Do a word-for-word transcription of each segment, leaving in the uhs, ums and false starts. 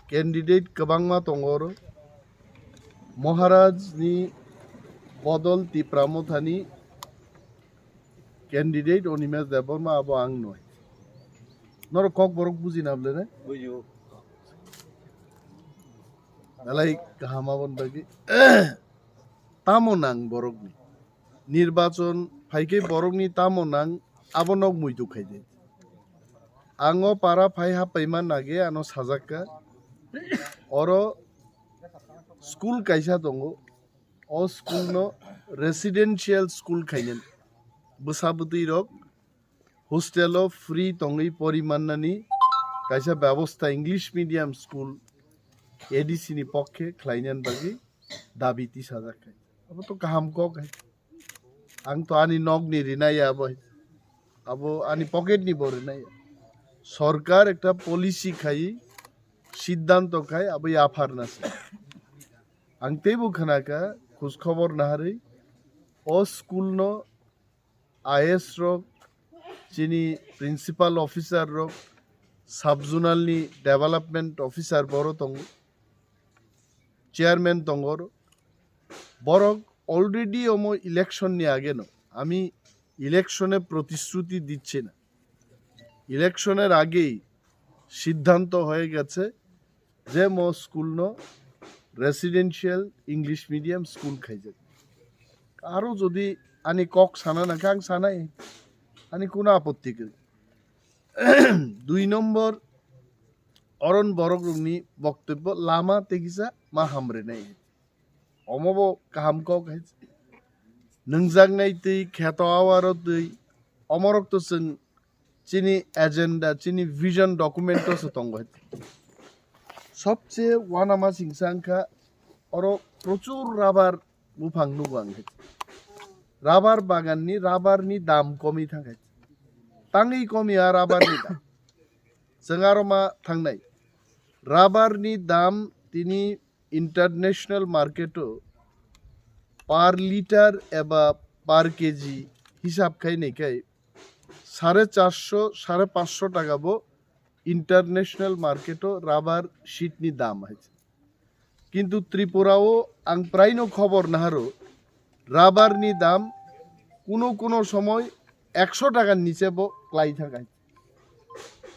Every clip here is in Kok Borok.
Candidate kwbangma tongo oro. Maharaj ni bodol Tipra Motha ni candidate Animesh Debbarma abo ang noi. Norok kok borok buji na bole ne? Bujo. Nalai kaham abon bagi. Tamo nang borok ni. Nirbachon phaikhe borokni tamo nang abo nok muitu khaidi. Ang o para phai happaima nage ano sajakka. Oro school kaisa tongo. O school no residential school khainani. Bwsa bwtwi rok hostel o free tongwi pori mannani kaisa bebosta English medium school A D C ni pokkhe khlainani bagwi dabi tisajak khai. Abo to kaham kok hai. Ang to ani nokni rinai ya abo. Abo ani pocket ni bo rinai ya. Sorkar ekta policy khai, siddhanto khai, abo yaphar na se. Ang teibo khnaka, khoj khobor naharwi, o school no I A S rok, chini principal officer rok, sub zonal ni development officer boro tongo, chairman tongo, borok already omo election ni age no, ami election e protishruti dicchi na, election er agei siddhanto hoye geche je mo school no residential English medium school khaijak. Aro jodi ani kok sana nangkha ang sanai, ani kuno apotti kwrwi. Dui nombor, oron borok rokni boktobbo lama tei kisa ma hamrwnai. Omo bo kaham kok hai. Nungjaknai twi kheto awaro twi omorok to chwng chini agenda, chini vision document o se tongo hai. Sobse wanama singsa wngkha oro prochur rubber buphang nugo ang hai. Rubber bagan ni rubber ni dam komi thang hai. Tangwi komi a rubber ni dam. Chwng aro ma thangnai. Rubber ni dam tini international market o per litre eba per K G hisab khai nai khai sare charso, sare pansho taka bo international market o rubber sheet ni dam hai. Kintu Tripura o ang prai no khobor naharo rubber ni dam kuno kuno somoy ekso taka niche bo klai thang hai.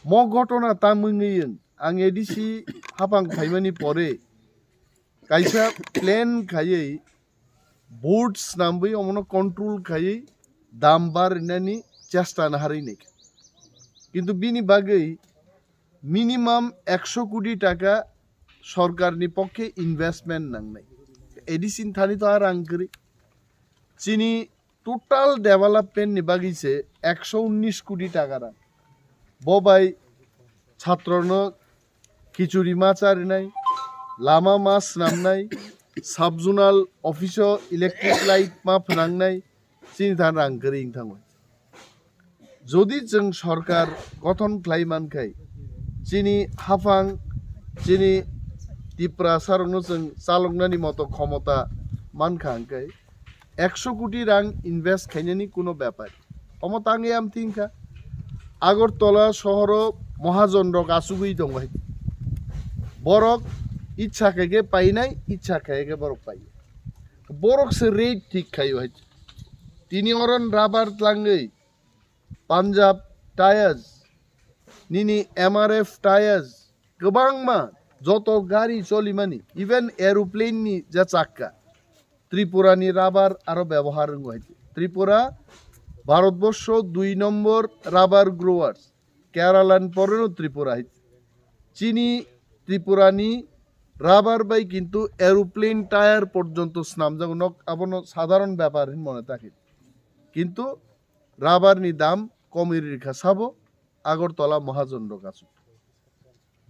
Mo ghotona ta mungwi ang A D C hapang phaimani pore kaisa plan khaiwi board snamwi omono control khaiwi dam barinani chesta naharwi naikha. Kintu bini bagwi minimum ekso koti taka sorkarni pokkhe investment nangnai. A D C ni thani to a rang kwrwi. Chini total development ni bagwi se ekso unnish koti taka rang. Bo bai chhatrono khichuri ma charinai, lama ma snamnai, sub zonal office o electric light ma phnangnai, chini than rang kwrwi wng thango. Jodi chwng sorkar gothon khlai man khai, chini haphang, chini Tiprasa rokno chwng chaloknani moto khomota man kha hwn khai, ekso koti rang invest khainani kuno bepar. Omo tangwi am thing kha. Agartala sohoro mohajon rok achugwi tongo hai. Borok ichha khai khe painai, ichha khai khe borok pai. Borok se rate thik khaio hai. Tini oron rubber tlangwi Punjab Tyres, nini M R F Tyres, kwbangma joto gari cholimani, even aeroplane ni je chakka, Tripura ni rubber aro bebohar wngo hai. Tripura Bharatborsho dui nombor rubber growers, Kerala ni poreno Tripura hai. Chini Tripura ni rubber bai kintu aeroplane tyre porjonto snamjago, nok abono sadharon bepar hin mone takhi. Kintu rubber ni dam komwi rikha sabo Agartala mohajon rok aswk.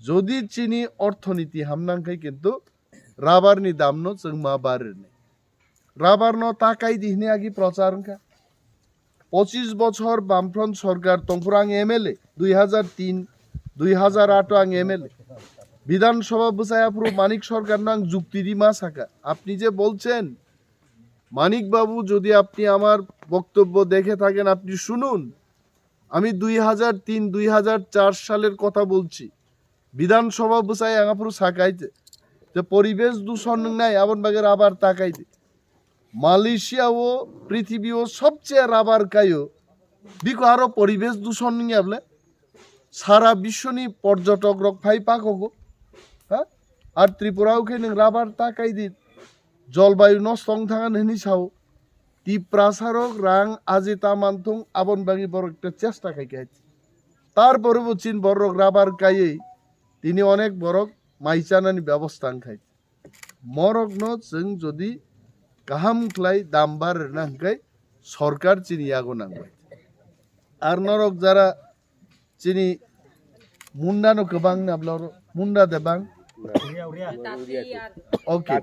Jodi chini orthoniti hamnang khai kintu rubber ni dam no chwng ma barirni. Rubber no ta kai di hwnwi agi prochar wngkha. Pochis bochor Bamfront sorkar tongphuru ang M L A, dui hazar tin, dui hazar ato ang M L A. Bidhan Sabha bwsai aphuru Manik Sarkar no ang jukti rima sakha. Apni je bolchen, Manik Babu, jodi apni amar boktobbo dekhe thaken, apni shunun. আমি দুই হাজার তিন দুই হাজার চার সালের কথা বলছি। বিধানসভা বসাই আঙাপুরু সাকাইতে যে পরিবেশ দূষণ নাই, আবন বাগে রাবার তাকাইতে। মালয়েশিয়া ও পৃথিবী ও সবচেয়ে রাবার কায়ো। বিকো আরো পরিবেশ দূষণ নিয়ে বলে সারা বিশ্বনি পর্যটক রক ফাই পাকো। হ্যাঁ, আর ত্রিপুরাও খে নং রাবার তাকাই দি জলবায়ু নষ্ট হং থাকা নেনি Sao. Tiprasarok rang ajita manthung abon bagwi borok ekta chesta khai khe. Tarpore bo chin borok rabar kaiwi tini onek borok mai chanani bebostha wng khai. Morokno chwng jodi kaham khlai dam bar rwna hwnkhe sorkar chini yago nangbai. Ar norok jara chini munda no kwbang na blo munda de bang. Okay.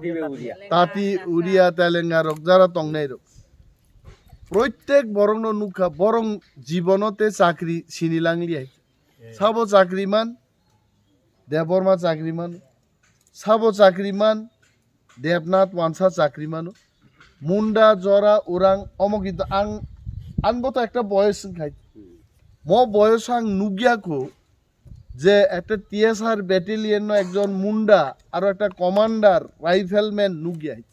Tati uria telenga rok jara tongnai rok. Proitek borok no nukha borong jibono te chakri sini langli hai. Sabo chakri man, Debbarma chakri man, sabo chakri man, Debnath wansa chakri mano. Munda, jora, orang, omo kintu ang, ang bo to ekta boyos wngkhai. Mo boyos ang nugya ko je ekta T S R battalion no ekjon munda aro ekta commander, rifleman nugya hai.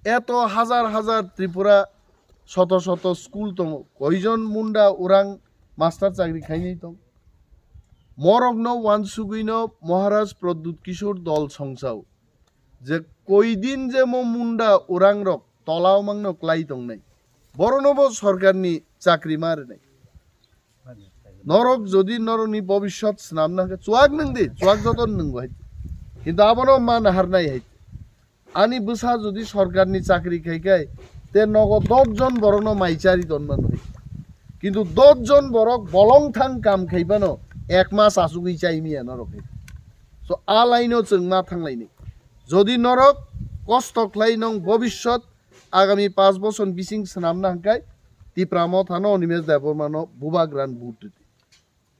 Eto hajar hajar Tripura shoto shoto school tongo. Koijon munda orang master chakri khainai tong. Morokno wansugwino Maharaj Pradyut Kishore dol songsao. Je koidin je mo munda orang rok tola o mangno klai tongnai. Borono bo sorkarni chakri ma rwnai. Norok jodi norokni bobiswt swnamna hwnkhe chuak nwng di, chuak joto nwng bo hai. Kintu abono ma naharnai hai. Ani bwsa jodi sorkarni chakri khai khai, te nogo dos jon borokno mai chari tonmano hai. Kintu dos jon borok bolong thang kam khaibano ek mas achugwi chai miya norok hai. So a laino chwng ma thanglaini. Jodi norok kosto khlai nong bobiswt agami panch bochor bising swnamna hwnkhe Tipra Mothano Animesh Debbarmano bubagran vote rwdi.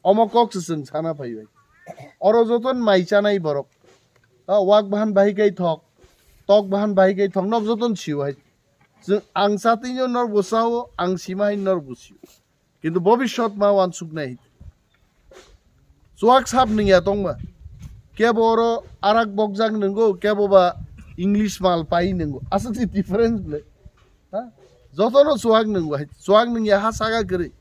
Omo kok se chwng sana phaibai. Oro joton mai chanai borok. Ta wak bahan bahai kai thok, tok bahan bahai kai thok, nok joton sio hai. Chwng ang chatwino nor bo sao, ang sima hai nor bo sio. Kintu bobiswt ma wansuknai. Chuak sap nungya tongma. Kebo oro arak bokjak nungo, kebo ba English mal pai nungo. Aswk si difference ble. Ha? Jotono chuak nungo hai. Chuak nungya ha saga kwrwi.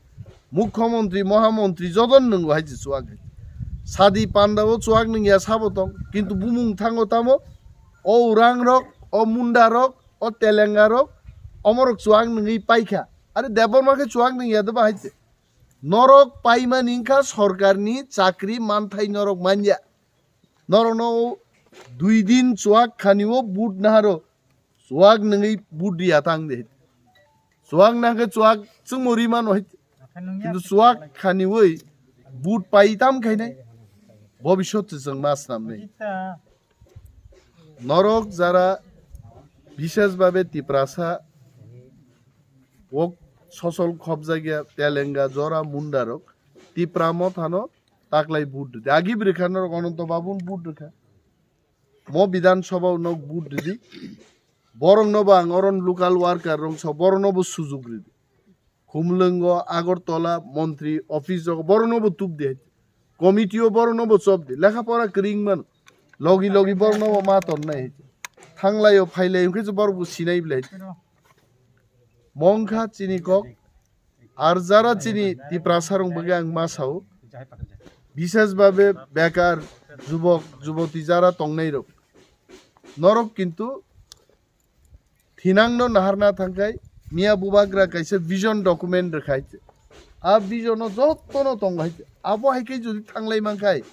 Mukhyamantri, mohamantri jotono nungo hai si chuak hai. Sadi panda o chuak nungya sabo tong. Kintu bumung thango tamo. O urang rok, o munda rok, o telenga rok, omorok chuak nungwi paikha. Are Debbarma khe chuak nungya de ba hai se. Norok paimani wngkha sorkarni chakri manthai norok manya. Norokno dui din chuak khani o but naharo chuak nungwi but riya tang de. Chuak nangkhe chuak chwngmo ri mano hai. Kintu chuak khani oi but pai tam khainai. Bobiswt se chwng ma swnamnai. Norok jara bishesh babe Tiprasa wok sosol khobjakya telenga jora mundarok Tipra Mothano taklai vote rwdi. Agi bwrwkha norok Ananto Babun vote rwkha. Mo Bidhan Sabha nok vote rwdi. Borokno bo ang oron local worker rok so borokno bo sujuk rwdi. Khumlwngo, Agartala, montri office rok borokno bo tubdi hai. Committee o borokno bo chopdi. Lekha pora kwrwi wngmano. Logi logi borokno bo ma tonnai hai. Thanglai o phailai wngkhe borok bo sinai bwlai hai. Mongkha chini kok. Ar jara chini Tiprasa rok bagwi ang ma sao. Bishesh babe bekar jubok juboti jara tongnai rok. Norok kintu thinangno naharna thangkhai miya bubagra kaisa vision document rwkhai. A vision o jotono tongo hai. Abo hai khe jodi thanglai mankhai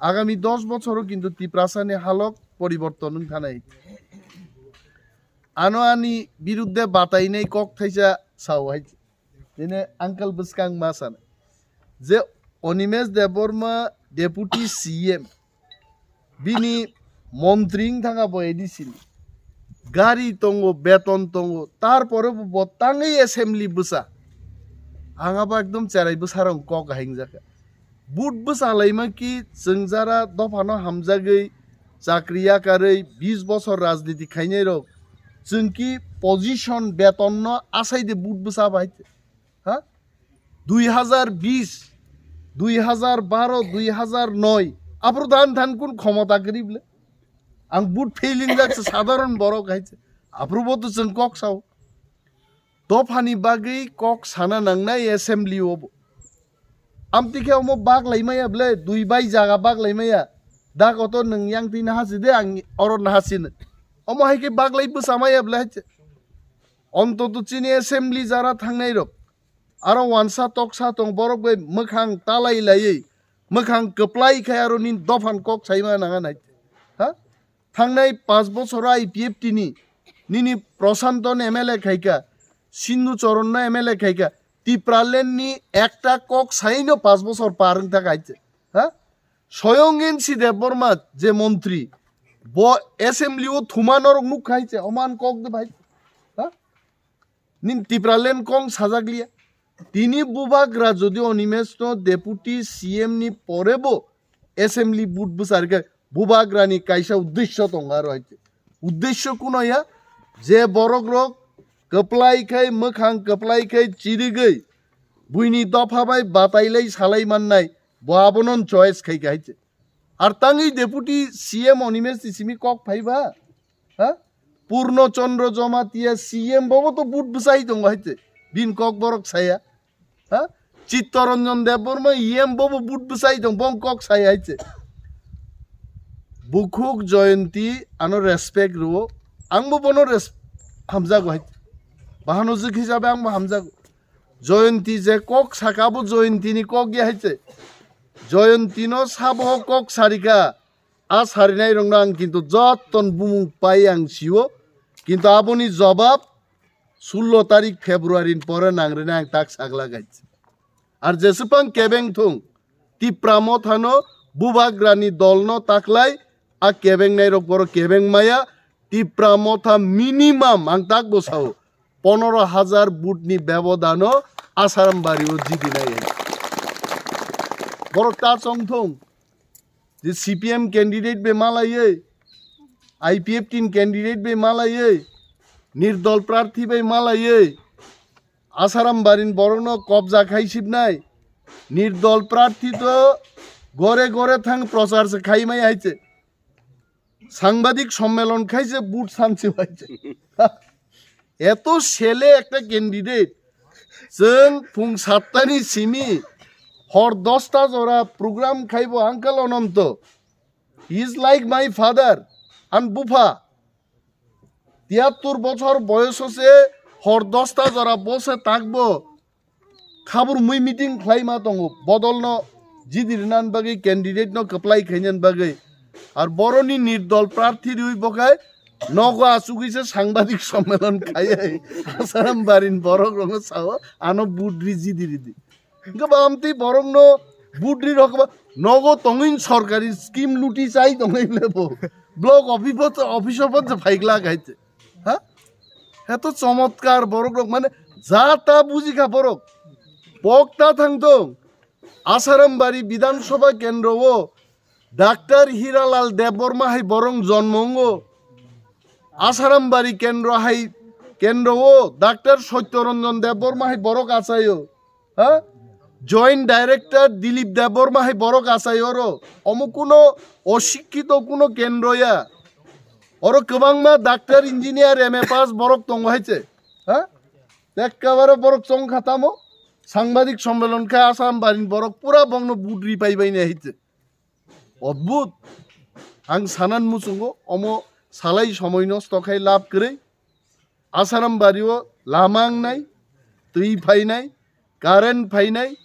agami dos bochoro kintu Tiprasa ni halok poriborton wng thanai. Ano ani birudde batainai kok thaisa sao hai. Tini uncle bwskang ma sana je Animesh Debbarma deputy C M bini montri wng thanga bo A D C ni gari tongo, beton tongo, tarpore bo bo tangwi assembly bwsa ang abo ekdom cherai bwsarok kok hai wngjakha. But bwsa laima ki chwng jara dophano hamjagwi chakri yakarwi bis bochor rajniti khainai rok chwng ki position beton no asai de but bwsa bai ha Dui hazar bis, dui hazar baro, dui hazar noi, aphuru dan than kun khomota kwrwi ble? Ang but failing jak se sadharon borok hai se. Aphuru bo to chwng kok sao. Dophani bagwi kok sana nangnai assembly o bo. Amtwi khe omo bak lai maya ble, dui bai jaga bak lai maya. Da koto nwng yang twi naha si de, ang oro naha si no. Omo hai khe bak lai bwsa maya ble hai se. Ontoto chini assembly jara thangnai rok. Aro wansa toksa tong borok bai mwkhang talai laiwi, mwkhang kwplai khai aro nini dophan kok saima nanga nai. Ha? Thangnai panch bochor I P F T ni nini Prashanto no M L A khaika, Sindhu Charan no M L A khaika, Tipraland ni ekta kok saino panch bochor par wng thaka hai se. Ha? Soyong N C Debbarma je montri, bo assembly o thuma norok nuk khai se, oman kok de bhai. Ha? Nin Tipraland kong sajak liya. Tini Bubagra jodi Animesh no deputy C M ni pore bo assembly but bwsar khe Bubagra ni kaisa uddesho tongo aro hai se. Uddesho kuno ya je borok rok kwplai khai mwkhang kwplai khai chirigwi buini dopha bai batai lai salai mannai bo abono choice khai khai se. Ar tangwi deputy C M Animesh ni simi kok phaiba? Ha? Purno Chandra Jamatia C M bobo to but bwsai tongo hai se. Bin kok borok saya. Ha? Chittaranjan Debbarma E M bobo but bwsai tong, bong kok sai hai se. Bukhuk Jayanti ano respect rwo. Ang bo bono res-, hamjago hai. Bahano jik hisabe ang bo hamjago. Jayanti je kok saka bo Jayanti ni kok ya hai se. Jayanti no sabo kok sarika. A sarinai rokno ang kintu jotton bumung pai ang sio, kintu aboni jobab sullo tarik February ni pore nangrinai ang tak sagla gaitsi. Ar jesupang kebeng thung, Tipra mothano Bubagrani dolno taklai a kebengnai rok boro kebeng maya, Tipra motha minimum ang tak bo sao, ponoro hajar vote ni bebodano Asaram bari o jidinai. Borok ta chong thung, je C P M candidate bai malaiwi, I P F T ni candidate bai malaiwi, nirdol prarthi bai malaiwi, Asaram barin borokno kobja khai sibnai, nirdol prarthi to gore gore thang prochar se khai mai hai se. Sangbadik sommelon khai se but sansi hai se. Eto sele ekta candidate, chwng phung sattani simi hor dosta jora program khaibo Uncle Ononto. He is like my father and bupha. Tiyattur bochor boyoso se hor dosta jora bose takbo khabur mui meeting khlai ma tongo, bodolno jidi rinan bagwi, candidate no kwplai khainan bagwi. Ar boroni nirdol prarthi riwi bokhai nogo achugwi se sangbadik sommelon khaiwi Asaram barin borok rokno sao ano budri jidi ridi. Hingke ba amtwi borokno budri rok ba nogo tongwin sorkari scheme luti chai tongwi lebo. Block office office o pho phaiglak hai. Ha? Heto chomotkar borok rok mane ja ta buji kha borok. Pok ta thang tong. Asarambari Bidhan Sabha kendro o Doctor Hiralal Debbarma hai borok jonmo wngo. Asarambari kendro hai kendro o Doctor Satyaranjan Debbarma hai borok achaio. Ha? Joint Director Dilip Debbarma hai borok achai oro. Omo kuno osikkito kuno kendro ya. Oro kwbangma doctor, engineer, M A pass borok tongo hai se. Ha? Ekkabare borok chong kha tamo. Sangbadik sommelon kha Asarambari ni borok pura bongno budri pai bai nai hai se. Odbhut. Ang sanan muchungo omo salai somoi nosto khai lab kwrwi. Asarambari o lama wngnai, twi phainai, current phainai,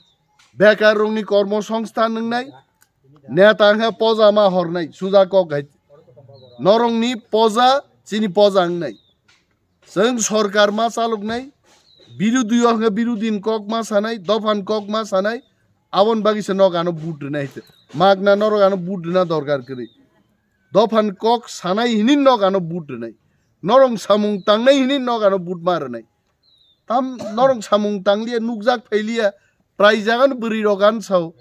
bekar rokni kormo songsthan wngnai, neta wngkha poja ma hornai, suja kok hai. Norokni poja, chini poja wngnai. Chwng sorkar ma chaloknai, birodhi o hwnkhe birodhi ni kok ma sanai, dopha ni kok ma sanai, aboni bagwi se nok ano vote rwnai hai se. Magna norok ano vote rwna dorkar kwrwi. Dopha ni kok sanai hini nok ano vote rwnai. Norok samung tangnai hini nok ano vote ma rwnai. Tam norok samung tangliya, nukjak phailiya, prai jagan bwrwi rok ano sao.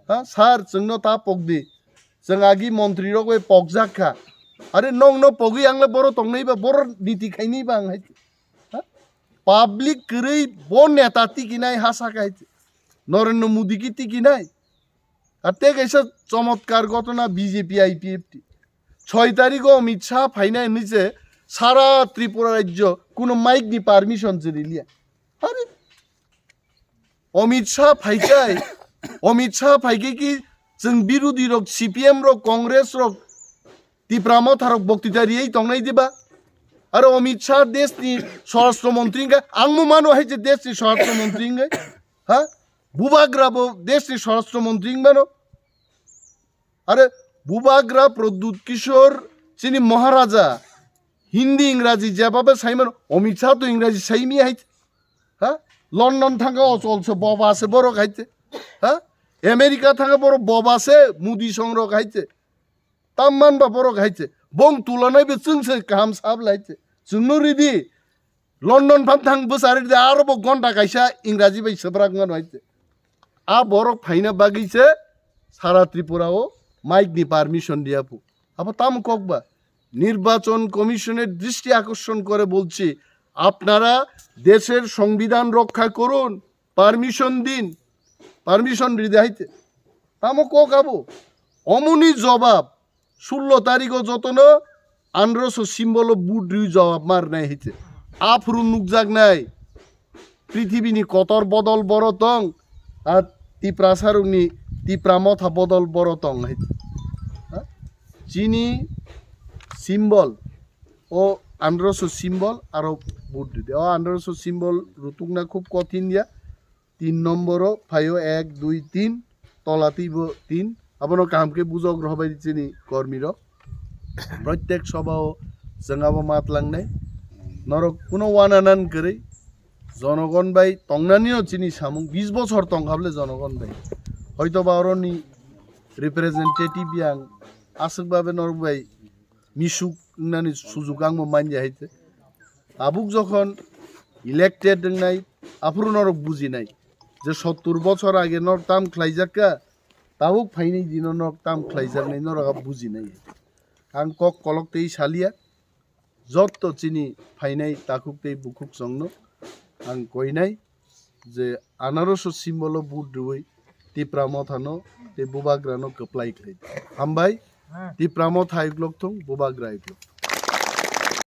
Ha, sir, chwngno ta pokdi. Chwng agi montri rok bai pokjak kha. Are nokno pogwi ang le boro tongnai ba, boro niti khainai ba ang hai. Ha? Public kwrwi bo neta tikinai ha saka hai. Narendra Modi ki tiki nai? Ar te kaisa chomotkar ghotona B J P I P F T. Choi tarikh o Amit Shah phainai hinwi se sara Tripura rajyo kuno mic ni permission se riliya. Are, Amit Shah phaikai, Amit Shah phaikai ki chwng birodhi rok, C P M rok, Congress rok, Tipra Motha rok boktita riyai tongnai diba? Aro Amit Shah desh ni swarashtra montri wngkha, ang mo mano hai je desh ni swarashtra montri wngkha, ha? Bubagra bo desh ni swarashtra montri wngmano. Are Bubagra Pradyut Kishore chini Maharaja Hindi Ingraji jeba be saimano, Amit Shah to Ingraji saimi hai. Ha? London thanga ochol se boba se borok hai te. Ha? America thanga borok boba se Modi songrok hai te. Tamman ba borok hai te. Bong tulanai be chwng se kaham sab lai te. Chwngno ridi. London phan thang bwsari de aro bo gonta kaisa Ingraji bai swbrak mano hai te. A borok phaina bagwi se sara Tripura o mic ni permission diya pu. Abo tamo kok ba? নির্বাচন কমিশনের দৃষ্টি আকর্ষণ করে বলছি, আপনারা দেশের সংবিধান রক্ষা করুন, পারমিশন দিন, permission ridi hai te. Tamo kok abo? Omoni jobab sullo tarikh o jotono androso symbol o vote rwi jobab mar nai hai te. Aphuru nukjak nai. Prithibini kotor bodol boro tong, ar Tiprasa rokni Tipra Motha bodol boro tong hai. Ha? Chini symbol, o androso symbol aro vote ridi. O androso symbol rutukna khub kothin ya. Tin nomboro phaio ek, dui, tin, tola twibo tin. Abono kaham khe bujok rohbai chini kormi rok. Protek sobha o chwng abo ma tlangnai. Norok kuno wananan kwrwi. Jonogon bai tongnanio chini samung bis bochor tongkha bole jonogon bai. Hoito ba oroni representative yang aswk babe norok bai misuk wngnani sujuk ang bo manya hai te. Tabuk jokhon elected wngnai, aphuru norok bujinai je sottur bochor age norok tam khlaijak ka, tabuk phainai dino norok tam khlaijaknai norok abo bujinai. Ang kok kolok tei salia, jotto chini phainai takhuk tei bukhuk chwngno ang koinai je anarosho symbol o vote rwui Tipra Mothano tei Bubagrano kwplai khlai. Hambai, Tipra Motha iklok thung, Bubagra iklok thung.